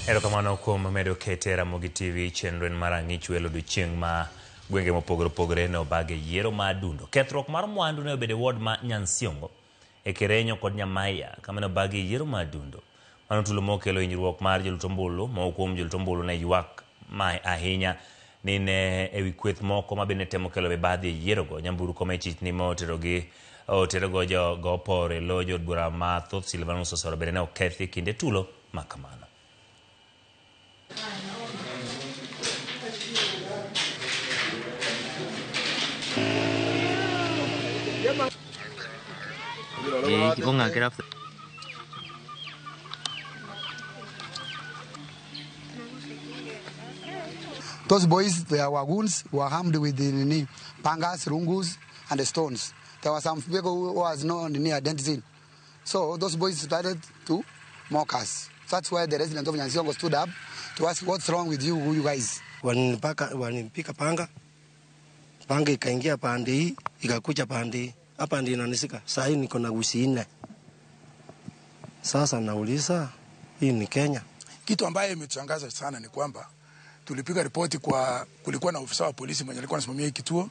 Erokamano kuom medo kete Ramogi TV chenro en mar ang'ich welo odiochieng' ma gwenge mopogore opogore ne obag e yiero ma Adundo. Kethruok mar mwandu ne obedo e ward ma Nyansiongo e Kerenyo kod Nyamaiya kama ne obag e yiero ma Adundo. Mano tulo mokelo hinyruok mar jolut ombulu. Moko kuom jolut ombulu ne ywak ma ahinya ni ne ewi kweth moko ma bende temo kelo mibadhi e yierogo. Nyamburko ma ichich ni moterogi otergo jogo opor e lo jood bura mathoth Silvanus Osoro bende ne okethi e kinde tulo ma kamano. Those boys, they were goons, were armed with the nini, pangas, rungus, and the stones. There were some people who was no nini identity. So those boys started to mock us. That's why the residents of Nyansiongo stood up to ask, "What's wrong with you, you guys?" Walinipaka, walinipika panga, panga ikaingia pande hii, ikakuja pande hii, hapa ndio inanisika. Saa hii niko na gusi nne. Sasa nauliza, hii ni Kenya? Kitu ambaye imetushangaza sana ni kwamba tulipiga ripoti kwa, kulikuwa na ofisa wa polisi mwenye alikuwa anasimamia hii kituo,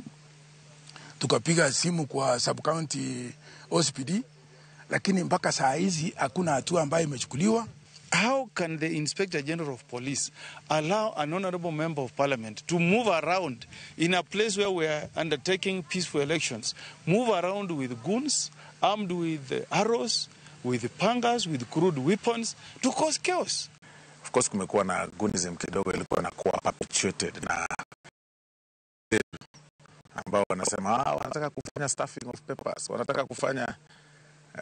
tukapiga simu kwa sub county OCPD, lakini mpaka saa hizi hakuna hatua ambayo imechukuliwa. How can the Inspector General of Police allow an honorable member of parliament to move around in a place where we are undertaking peaceful elections, move around with goons, armed with arrows, with pangas, with crude weapons, to cause chaos? Of course kumekuwa na goonism kidogo ilikuwa inakuwa perpetuated na ambao wanasema wanataka kufanya stuffing of papers, wanataka kufanya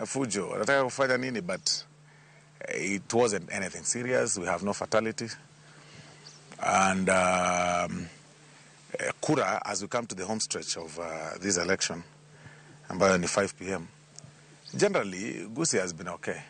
fujo, wanataka kufanya nini, but it wasn't anything serious. We have no fatality. And kura, as we come to the home stretch of this election, ambayo ni 5 p.m., generally Gusii has been okay.